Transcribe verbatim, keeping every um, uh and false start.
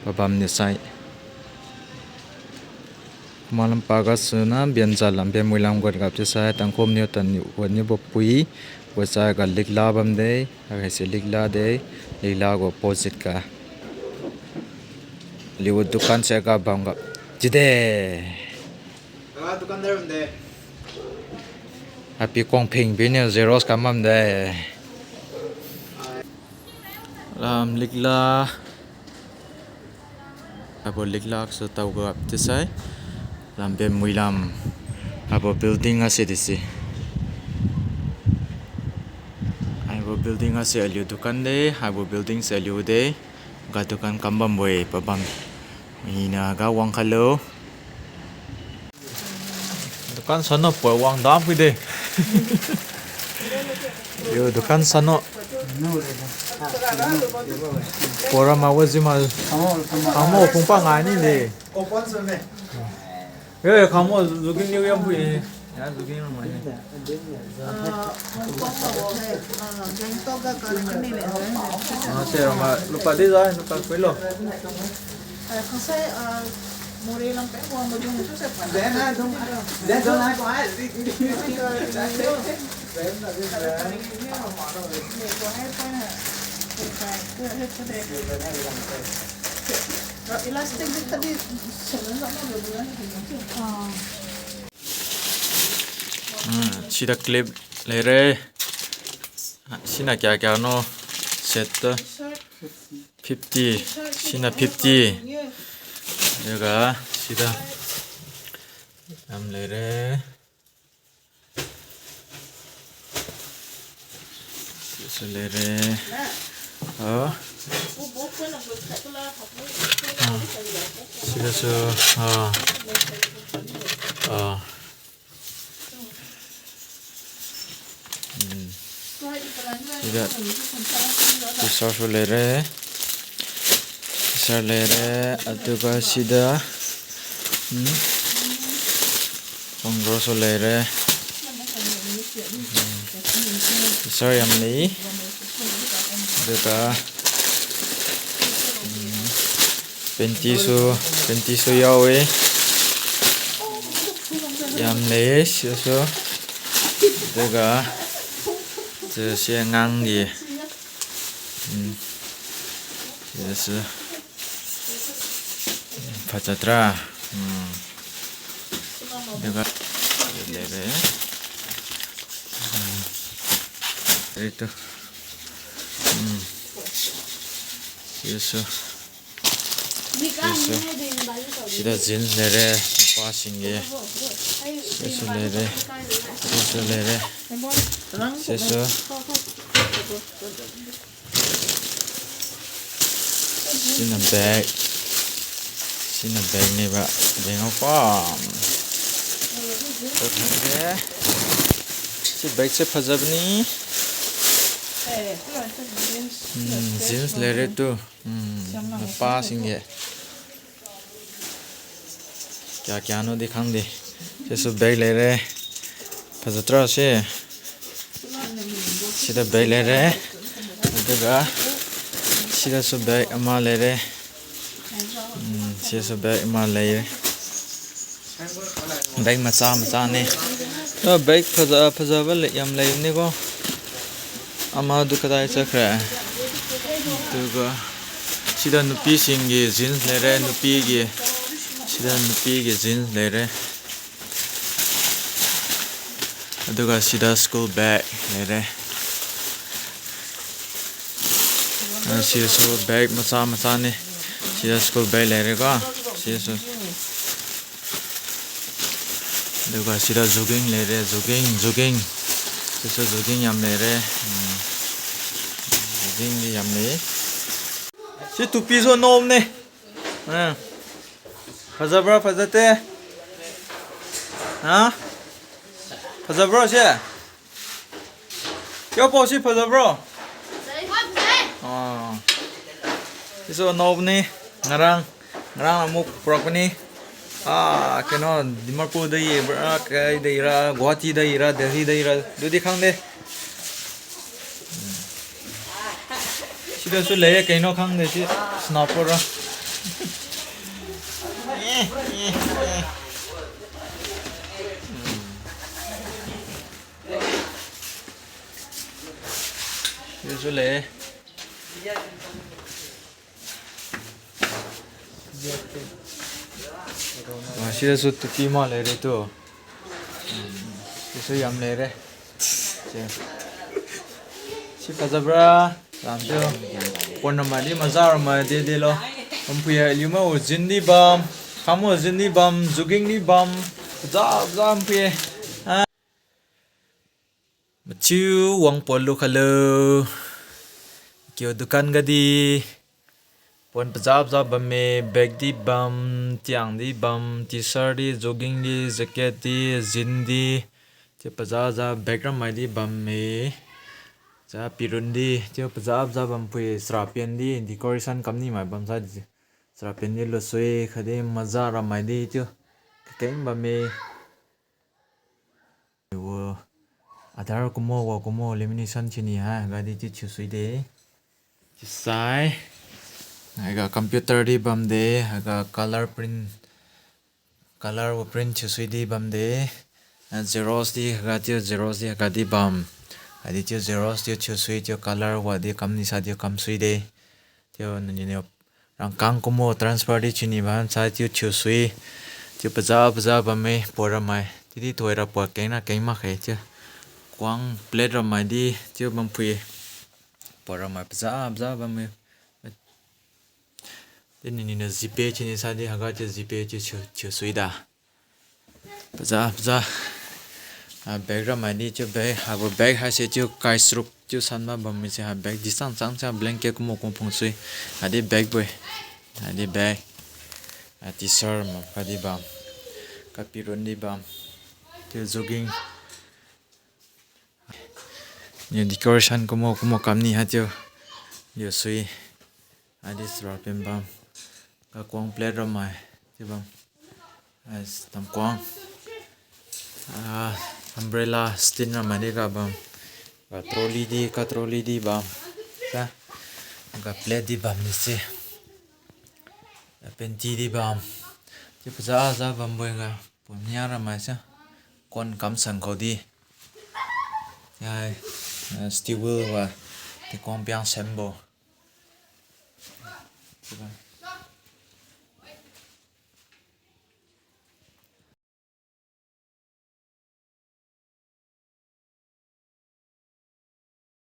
Pabam ni sai. Malam paga suna bianza lam bianmui lam got gap ti sai Tangkhum niu tan niu got niu bo pui. Got sai ga likla bam de. Aga si likla de. Likla gu opposite ga. Liu dukan se ga bam gap. Jide. Api kongphing biniu Xerox kamam de. Lam likla. Abo likla su tao gap ti sai. Lam bianmui lam. Abo building ase di si. Haibo building ase aliu dukan de. Haibo building se aliu de. Ga dukan kambam bo-e pabam. Hina ga wang khalo. Dukan sano poi wang dam pui de. Yo, dukan sano. Pora ma waji ma. Kamo pung pa ngai ni de. Yo, yo, kamo zugin niu yam pui. Ya, zugin ma ni. Ah, se rong ma lupa di zai, lupa pui lo. Hmm, sida clip leire. Sina kya kya no set to. Fifty. Sina fifty. Yaga sida. Yam leire. Sisu leire. Ah. Ah. Sisu. Ah. Ah. Hmm. Sida. Sisa su leire. Sisa leire. Aduga sida. Hmm. Pangro su leire. Hmm. Sisa yam lei. Aduga. Hmm. Panty su, panty su yao-e. Yam lei, sisu. Aduga, si, si ngang di. Hmm. Sisu. Phachatra. Hmm. Aduga, leire. Hmm. Itu. Hmm. Sisu. Sisu. Sida jeans leire, nupasinggi. Sisu leire. Sisu leire. Sisu. Sina bag. Sina bag niba. Bag of, um, okay. Si bag se phajabani. Hmm, jeans leire tu. Hmm, nupasinggi. Kya kya no di khangde. Sisu bag leire. Phajatra se. Sida bag leire. Aduga sida su bag ama leire. Hmm, sisu bag ama leire. Bag macha macha ni. Oh, bag phaja, phajaba lei, yam lei ni ko. Ama du kadai chakra. Aduga sida nupisinggi jeans leire, nupigi. Sida nupigi jeans leire. Aduga sida school bag leire. Ah, sisu bag macha macha ni. Sida school bag leire ko. Sisu. Aduga sida jogging leire, jogging, jogging. Sisu jogging yam leire. Hmm. Jogging di yam lei. Si tupi su nom ne. Ah. Phajabra, phajate? Ha? Phajabra si? Kyo po si phajabra? Ah. Sisu nop ni, ngarang, ngarang amuk prak ni. Ah, keno, Dimapur dai ra, kai dai ra, Guwahati dai ra, Delhi dai ra, dudi khangde. Sida su lei, keno khangde si, snapper ra. Usually. Wa, sidasu tupi ma leire tu. Sisu yam leire. Si. Si fazabra. Lamjiu. Pon ramai di maza ramai di di lo. Pampui ya liu ma ujin di bam. Khamu ujin di bam. Jogging di bam. Paza, paza pampui. Ah. Machiu wang pon lu khalo. Kiu dukan ga di. Pon paza paza bamme, bag di bam, tiang di bam, t-shirt di, jogging di, jacket di, jean di. Chiu paza paza bag ramai di bamme. Sa pirun di, chiu paza paza bampui, srapian di, decoration kamni mai bam sa di. Srapian di lusui, khatdi maza ramai di chiu. Kakeng bamme. Wo, Aadhaar kumo, wa kumo, lamination chini ha, haiga di chiu thiusui de. Chiusai. Haiga computer di bamde, haiga color print, color wa print thiusui di bamde. Ah, xerox di, haiga chiu xerox di, haiga di bam. Haidi chiu xerox chiu thiusui, chiu color wa di kamni sa di kamsui de. Chiu nini niu rangkang kumo transfer di chini bam sai chiu thiusui. Chiu paza paza bamme poi ramai. Chiudi thoi ra poi kengna keng makge chiu. Kuang plate ramai di chiu bampui. Poi ramai paza paza bamme. Di nini niu GPay chini sa di haiga chiu GPay chiu thiu, thiusui da. Paza, paza. Ah, bag ramai di chiu bag, haibo bag haise chiu kai saruk chiu sanma bammi se ha bag di chang chang cha blanket kumo kumo phungsui. Haidi bag boi. Haidi bag. Ah, t-shirt ma khatdi bam. Kapirun di bam. Chiu jogging. Niu decoration kumo kumo kamni ha chiu. Liusui. Haidi srapian bam. Kakuang plate ramai. Chiu bam. As tamkuang. Ah, umbrella stand ramai di ga bam. Ka trolley di, ka trolley di bam. Sa. Ka plate di bam ni se. Ka panty di bam. Chiu paza paza bambo-e ga. Pumia ramai sa. Kuan kamsan khao di. Yai, ah, steel wool wa. Tingkuang piang sembo. Chiu bam.